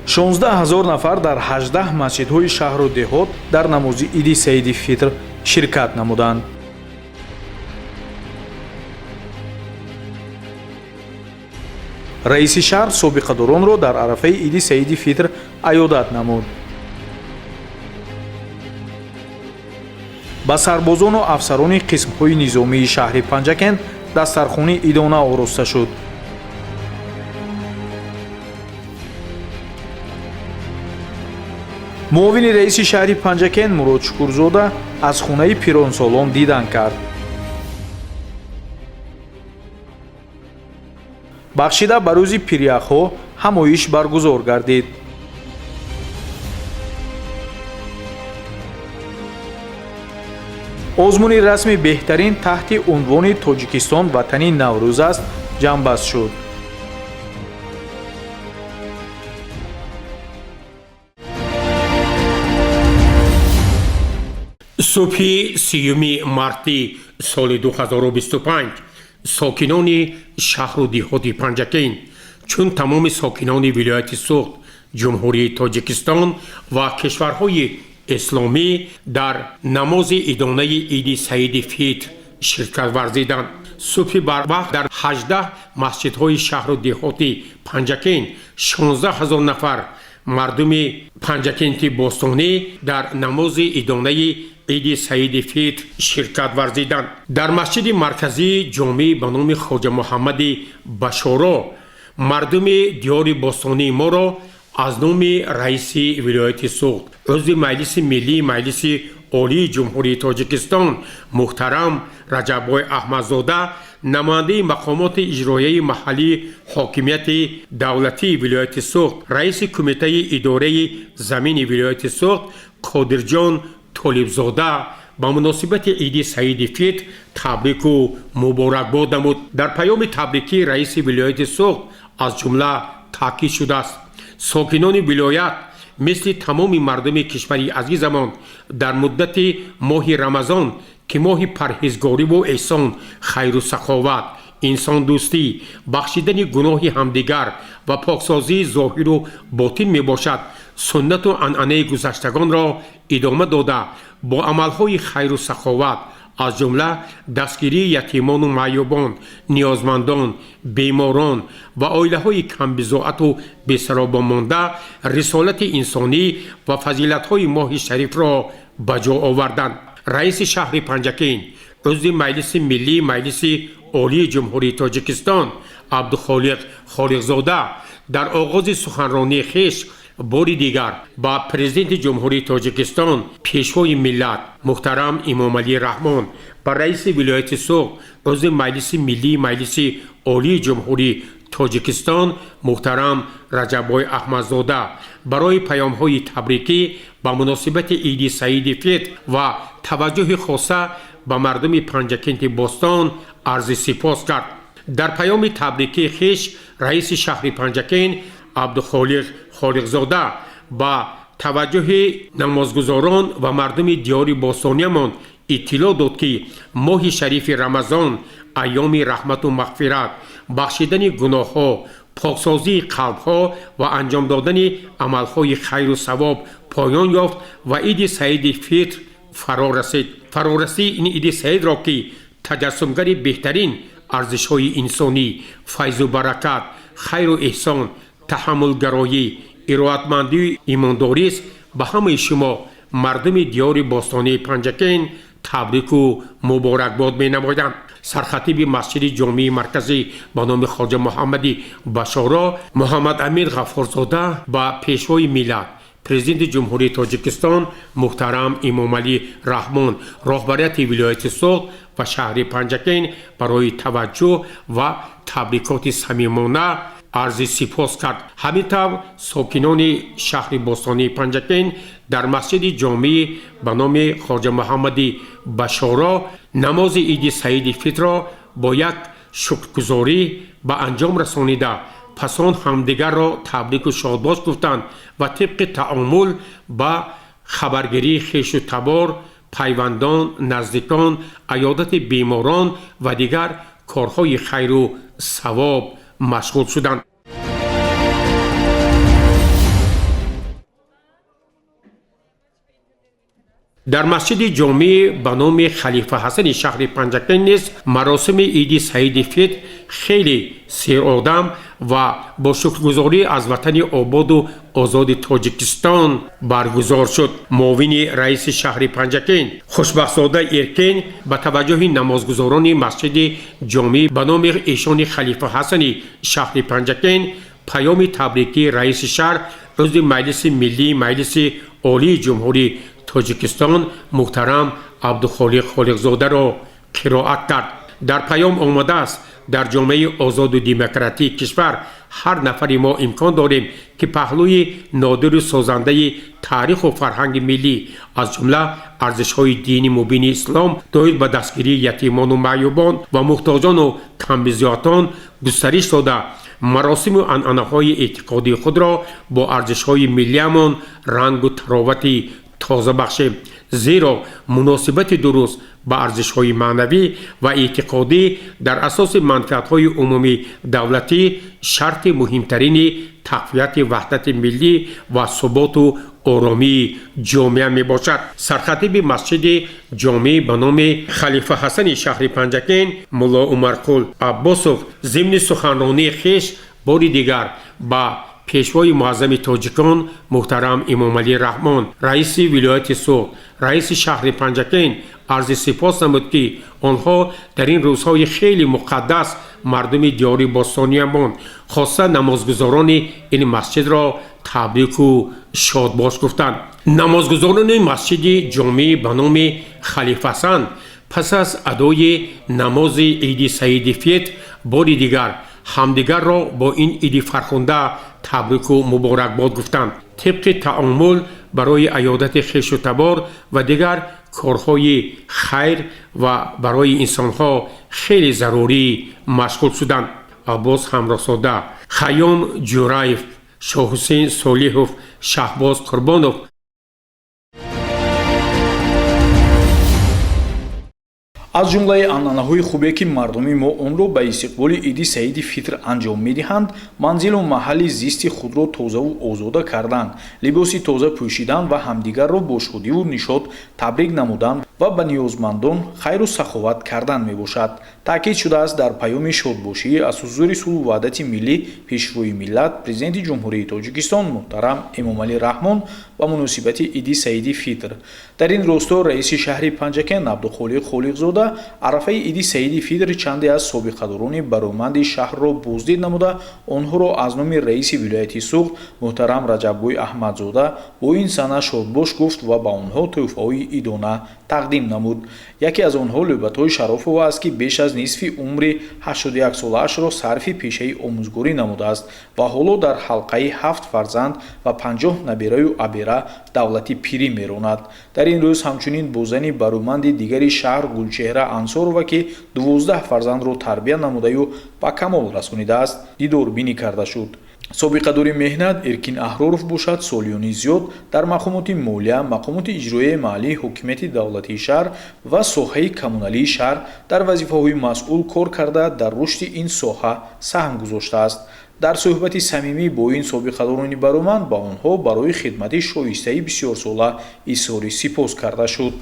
16 ҳазор нафар дар 18 масҷидҳои шаҳру деҳот дар намози иди саиди фитр ширкат намуданд. Раиси шаҳр собиқадоронро дар арафаи иди саиди фитр аёдат намуд. Ба сарбозону афсарони қисмҳои низомии шаҳри Панҷакент дастархони идона ороста шуд. Муовини раиси шаҳри Панҷакент Мурод Шукурзода аз хонаи пиронсолон дидан кард. Бахшида ба рӯзи пиряхҳо ҳамоиш баргузор гардид. Озмуни расми беҳтарин таҳти унвони «Тоҷикистон ватани Наврӯз аст» ҷамъбаст шуд. Субҳи 30 марти соли 2025 сокинони шаҳру деҳоти Панҷакент, чун тамоми сокинони вилояти Суғд, Ҷумҳурии Тоҷикистон ва кишварҳои исломӣ, дар намози идонаи иди саиди фитр ширкат варзиданд. Субҳи барвақт дар 18 масҷидҳои шаҳру деҳоти Панҷакент 16 ҳазор нафар мардуми Панҷакенти бостонӣ дар намози идонаи иди саиди фитр ширкат варзиданд. Дар масҷиди марказии ҷомеъ ба номи Хоҷа Муҳаммади Башоро мардуми диёри бостонии моро аз номи раиси вилояти Суғд, узви Маҷлиси Миллии Маҷлиси Олии Ҷумҳурии Тоҷикистон муҳтарам Раҷаббой Аҳмадзода, намояндаи мақомоти иҷроияи маҳаллии ҳокимияти давлатии вилояти Суғд, раиси Кумитаи идораи замини вилояти Суғд Қодирҷон Толибзода ба муносибати иди саиди фитр табрику муборакбод намуд. Дар паёми табрикӣ раиси вилояти Суғд аз ҷумла таъкид шудааст: сокинони вилоят мисли тамоми мардуми кишвари азизамон дар муддати моҳи Рамазон, ки моҳи парҳезгориву эҳсон, хайру саховат, инсондӯстӣ, бахшидани гуноҳи ҳамдигар ва поксозии зоҳиру ботин мебошад, суннату анъанаи гузаштагонро идома дода, бо амалҳои хайру саховат, аз ҷумла дастгирии ятимону маъюбон, ниёзмандон, беморон ва оилаҳои камбизоату бесаробомонда, рисолати инсонӣ ва фазилатҳои моҳи шарифро ба ҷо оварданд. Раиси шаҳри Панҷакент, узви Маҷлиси Миллии Маҷлиси Олии Ҷумҳурии Тоҷикистон Абдухолиқ Холиқзода дар оғози суханронии хеш бори дигар ба Президенти Ҷумҳурии Тоҷикистон, Пешвои миллат муҳтарам Эмомалӣ Раҳмон, ба раиси вилояти Суғд, узви Маҷлиси Миллии Маҷлиси Олии Ҷумҳурии Тоҷикистон муҳтарам Раҷаббой Аҳмадзода барои паёмҳои табрикӣ ба муносибати иди саиди фитр ва таваҷҷӯҳи хоса ба мардуми Панҷакенти бостон арзи сипос кард. Дар паёми табрикии хеш раиси шаҳри Панҷакент Абдухолиқ Холиқзода ба таваҷҷӯҳи намозгузорон ва мардуми диёри бостониямон иттилоъ дод, ки моҳи шарифи Рамазон айёми раҳмату мағфират, бахшидани гуноҳҳо, поксозии қалбҳо ва анҷом додани амалҳои хайру савоб поён ёфт ва иди саиди фитр фаро расид. Фарорасии ин иди саидро, ки таҷассумгари беҳтарин арзишҳои инсонӣ, файзу баракат, хайру эҳсон, таҳаммулгароӣ, ироатмандию имондорист, ба ҳамаи шумо мардуми диёри бостонии Панҷакент табрику муборакбод менамоям. Сархатиби масҷиди ҷомеи марказӣ ба номи Хоҷа Муҳаммади Башоро Муҳаммад Амир Ғаффорзода ба Пешвои миллат, Президенти Ҷумҳурии Тоҷикистон муҳтарам Эмомалӣ Раҳмон, роҳбарияти вилояти Суғд ва шаҳри Панҷакент барои таваҷҷӯҳ ва табрикоти самимона арзи сипос кард. Ҳамин тавр, сокинони шаҳри бостонии Панҷакент дар масҷиди ҷомеъ ба номи Хоҷа Муҳаммади Башоро намози иди саиди фитрро бо як шукргузорӣ ба анҷом расонида, пас он ҳамдигарро табрику шодбош гуфтанд ва тибқи таомул ба хабаргирии хешу табор, пайвандон, наздикон, аёдати беморон ва дигар корҳои хайру савоб машғул шуданд. Дар масҷиди ҷомеъ ба номи Халифа Ҳасани шаҳри Панҷакент низ маросими Иди Саиди Фитр хеле серодам ва бо шукргузорӣ аз ватани ободу озоди Тоҷикистон баргузор шуд. Муовини раиси шаҳри Панҷакент Хушбахтзода Эркен ба таваҷҷӯҳи намозгузорони масҷиди ҷомеъ ба номи эшони Халифа Ҳасани шаҳри Панҷакент паёми табрикии раиси шаҳр, узви Маҷлиси Миллии Маҷлиси Олии Ҷумҳурии Тоҷикистон муҳтарам Абдухолиқ Холиқзодаро қироат кард. Дар паём омадааст: дар ҷомеаи озоду демократии кишвар ҳар нафари мо имкон дорем, ки паҳлӯи нодиру созандаи таъриху фарҳанги миллӣ, аз ҷумла арзишҳои дини мубини ислом доир ба дастгирии ятимону маъюбон ва муҳтоҷону камбизоатон густариш дода, маросиму анъанаҳои эътиқодии худро бо арзишҳои миллиамон рангу таровати тоза бахшем, зеро муносибати дуруст ба арзишҳои маънавӣ ва эътиқодӣ дар асоси манфиатҳои умумии давлатӣ шарти муҳимтарини тақвияти ваҳдати миллӣ ва суботу оромии ҷомеа мебошад. Сархатиби масҷиди ҷомеъ ба номи Халифа Ҳасани шаҳри Панҷакент мулло Умарқул Аббосов зимни суханронии хеш бори дигар ба пешвои муаззами тоҷикон муҳтарам Эмомалӣ Раҳмон, раиси вилояти Суғд, раиси шаҳри Панҷакент арзи сипос намуд, ки онҳо дар ин рӯзҳои хеле муқаддас мардуми диёри бостониямон, хоса намозгузорони ин масҷидро табрику шодбош гуфтанд. Намозгузорони масҷиди ҷомеъ ба номи Халифа Ҳасан пас аз адои намози Иди Саиди Фитр бори дигар ҳамдигарро бо ин иди фархунда табрику муборакбод гуфтанд. Тибқи таомул барои аёдати хешу табор ва дигар корҳои хайр ва барои инсонҳо хеле зарурӣ машғул шуданд. Аббос Ҳамроҳзода, Хайём Ҷураев, Шоҳҳусейн Солиҳов, Шаҳбоз Қурбонов. Аз ҷумлаи анъанаҳои хубе, ки мардуми мо онро ба истиқболи Иди Саиди Фитр анҷом медиҳанд, манзилу маҳалли зисти худро тозаву озода кардан, либоси тоза пӯшидан ва ҳамдигарро бо шодиву нишот табрик намудан ва ба ниёзмандон хайру саховат кардан мебошад, таъкид шудааст дар паёми шодбошӣ аз ҳузури сулҳу ваҳдати миллӣ Пешвои миллат, Президенти Ҷумҳурии Тоҷикистон муҳтарам Эмомалӣ Раҳмон ба муносибати Иди Саиди Фитр. Дар ин росто раиси шаҳри Панҷакент Абдухолиқ Холиқзода арафаи Иди Саиди Фитр чанде аз собиқадорони бароманди шаҳрро боздид намуда, онҳоро аз номи раиси вилояти Суғд муҳтарам Раҷаббой Аҳмадзода бо ин сана шодбош гуфт ва ба онҳо тӯҳфаҳои идона тақдим намуд. Яке аз онҳо Лӯбатҳои Шарофова аст, ки беш аз нисфи умри 81-солаашро сарфи пешаи омӯзгорӣ намудааст ва ҳоло дар ҳалқаи ҳафт фарзанд ва 50 набираю абера давлати пирӣ меронад. Дар ин рӯз ҳамчунин бо зани бароманди дигари шаҳр Гулчеҳра Ансорова, ки 12 фарзандро тарбия намудаю ба камол расонидааст, дидорбинӣ карда шуд. Собиқадори меҳнат Эркин Аҳроров бошад, солиёни зиёд дар мақомоти молия, мақомоти иҷроияи маҳаллии ҳокимияти давлатии шаҳр ва соҳаи коммуналии шаҳр дар вазифаҳои масъул кор карда, дар рушди ин соҳа саҳм гузоштааст. Дар суҳбати самимӣ бо ин собиқадорони бароманд ба онҳо барои хидмати шоистаи бисёрсола изҳори сипос карда шуд.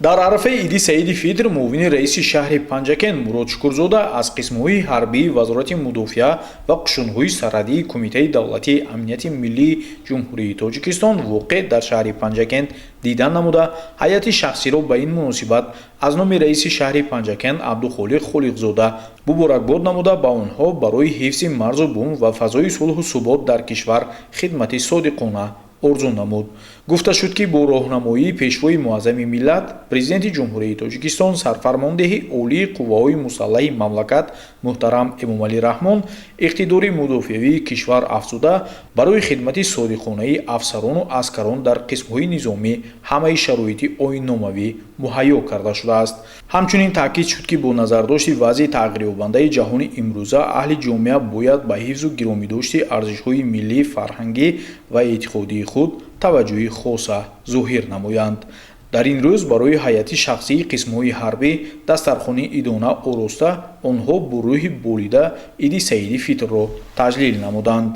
Дар арафаи Иди Саиди Фитр муовини раиси шаҳри Панҷакент Мурод Шукурзода аз қисмҳои ҳарбии Вазорати мудофиа ва қушунҳои сарҳадии Кумитаи давлатии амнияти миллии Ҷумҳурии Тоҷикистон воқеъ дар шаҳри Панҷакент дидан намуда, ҳайати шахсиро ба ин муносибат аз номи раиси шаҳри Панҷакент Абдухолиқ Холиқзода муборакбод намуда, ба онҳо барои ҳифзи марзу бум ва фазои сулҳу субот дар кишвар хидмати содиқона орзу намуд. Гуфта шуд, ки бо роҳнамоии Пешвои муаззами миллат, Президенти Ҷумҳурии Тоҷикистон, Сарфармондеҳи Олии Қувваҳои Мусаллаҳи мамлакат муҳтарам Эмомалӣ Раҳмон иқтидори мудофиавии кишвар афзуда, барои хидмати содиқонаи афсарону аскарон дар қисмҳои низомӣ ҳамаи шароити оинномавӣ муҳайё карда шудааст. Ҳамчунин таъкид шуд, ки бо назардошти вазъи тағйирёбандаи ҷаҳони имрӯза аҳли ҷомеа бояд ба ҳифзу гиромидошти арзишҳои миллӣ, фарҳангӣ ва эътиқодии худ таваҷҷӯҳи хоса зоҳир намоянд. Дар ин рӯз барои ҳайати шахсии қисмҳои ҳарбӣ дастархони идона ороста, онҳо бо рӯҳи болида Иди Саиди Фитрро таҷлил намуданд.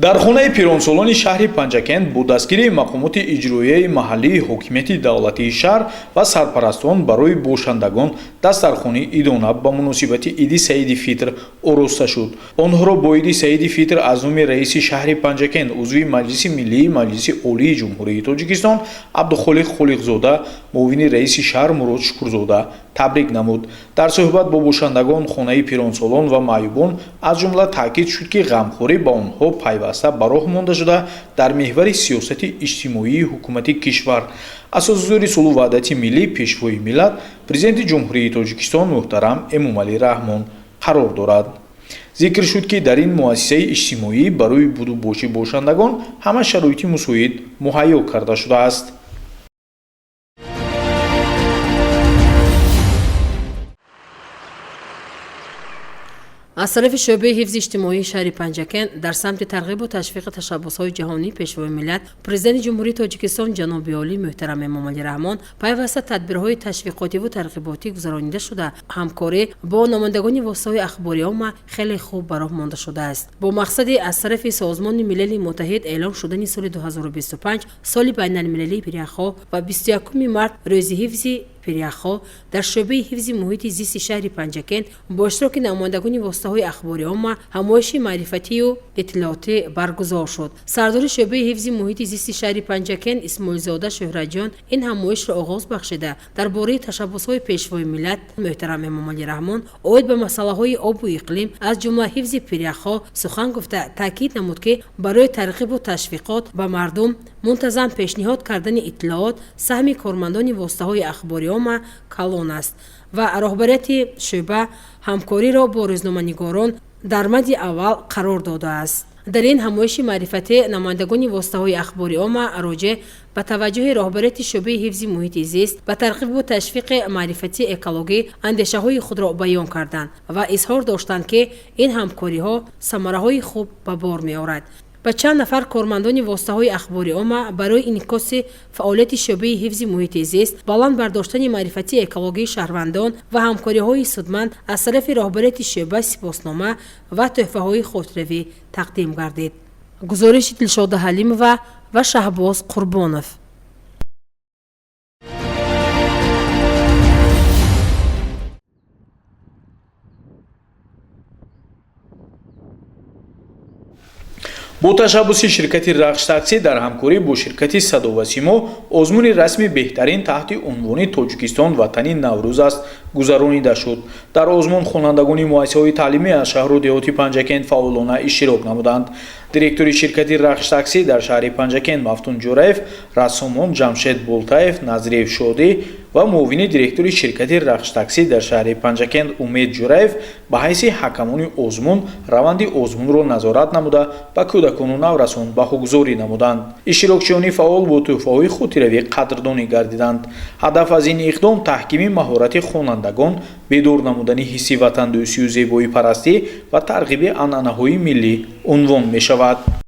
Дар хонаи пиронсолони шаҳри Панҷакент бо дастгирии мақомоти иҷроияи маҳаллии ҳокимияти давлатии шаҳр ва сарпарастон барои бошандагон дастархони идона ба муносибати Иди Саиди Фитр ороста шуд. Онҳоро бо Иди Саиди Фитр аз номи раиси шаҳри Панҷакент, узви Маҷлиси Миллии Маҷлиси Олии Ҷумҳурии Тоҷикистон Абдухолиқ Холиқзода, муовини раиси шаҳр Мурод Шукурзода табрик намуд. Дар суҳбат бо бошандагон хонаи пиронсолон ва маъюбон аз ҷумла таъкид шуд, ки ғамхорӣ ба онҳо пайваста ба роҳ монда шуда, дар меҳвари сиёсати иҷтимоии ҳукумати кишвар, асосгузори сулҳу ваҳдати миллӣ, Пешвои миллат, Президенти Ҷумҳурии Тоҷикистон муҳтарам Эмомалӣ Раҳмон қарор дорад. Зикр шуд, ки дар ин муассисаи иҷтимоӣ барои будубоши бошандагон ҳама шароити мусоид муҳайё карда шудааст. Аз тарафи шӯъбаи ҳифзи иҷтимоии шаҳри Панҷакент дар самти тарғибу ташвиқи ташаббусҳои ҷаҳонии Пешвои миллат, Президенти Ҷумҳурии Тоҷикистон ҷаноби олӣ муҳтарам Эмомалӣ Раҳмон пайваста тадбирҳои ташвиқотиву тарғиботӣ гузаронида шуда, ҳамкорӣ бо намояндагони воситаҳои ахбори омма хеле хуб ба роҳ монда шудааст. Бо мақсади аз тарафи Созмони Милали Муттаҳид эълон шудани соли 2025 соли байналмилалии пиряхҳо ва 21 март рӯзи ҳифзи пиряхҳо дар шӯъбаи ҳифзи муҳити зисти шаҳри Панҷакент бо иштироки намояндагони воситаҳои ахбори омма ҳамоиши маърифатию иттилоотӣ баргузор шуд. Сардори шӯъбаи ҳифзи муҳити зисти шаҳри Панҷакент Исмоилзода Шӯҳратҷон ин ҳамоишро оғоз бахшида, дар бораи ташаббусҳои Пешвои миллат муҳтарам Эмомалӣ Раҳмон оид ба масъалаҳои обу иқлим, аз ҷумла ҳифзи пиряхҳо сухан гуфта, таъкид намуд, ки барои тарғибу ташвиқот ба мардум мунтазам пешниҳод кардани иттилоот саҳми кормандони воситаҳои ахбори омма калон аст ва роҳбарияти шӯъба ҳамкориро бо рӯзноманигорон дар мадди аввал қарор додааст. Дар ин ҳамоиши маърифатӣ намояндагони воситаҳои ахбори омма роҷеъ ба таваҷҷӯҳи роҳбарияти шӯъбаи ҳифзи муҳити зист ба тарғибу ташвиқи маърифати экологӣ андешаҳои худро баён карданд ва изҳор доштанд, ки ин ҳамкориҳо самараҳои хуб ба бор меорад. Ба чанд нафар кормандони воситаҳои ахбори омма барои инъикоси фаъолияти шӯъбаи ҳифзи муҳити зист, баланд бардоштани маърифати экологии шаҳрвандон ва ҳамкориҳои судманд аз тарафи роҳбарияти шӯъба сипоснома ва тӯҳфаҳои хотиравӣ тақдим гардид. Гузориши Дилшода Ҳалимова ва Шаҳбоз Қурбонов. Бо ташаббуси ширкати Рахш Таксӣ дар ҳамкорӣ бо ширкати Садо ва Симо озмуни расми беҳтарин таҳти унвони «Тоҷикистон ватани Наврӯз аст» гузаронида шуд. Дар озмун хонандагони муассисаҳои таълимӣ аз шаҳру деҳоти Панҷакент фаъолона иштирок намуданд. Директори ширкати Рахш Таксӣ дар шаҳри Панҷакент Мафтун Ҷураев, рассомон Ҷамшед Болтаев, Назриев Шодӣ ва муовини директори ширкати Рахш Таксӣ дар шаҳри Панҷакент Умед Ҷураев ба ҳайси ҳакамони озмун раванди озмунро назорат намуда, ба кӯдакону наврасон баҳогузорӣ намуданд. Иштирокчиёни фаъол бо тӯҳфаҳои хотиравӣ қадрдонӣ гардиданд. Ҳадаф аз ин иқдом таҳкими маҳорати хонандагон, бедор намудани ҳисси ватандӯстию зебоипарастӣ ва тарғиби анъанаҳои миллӣ унвон мешавад.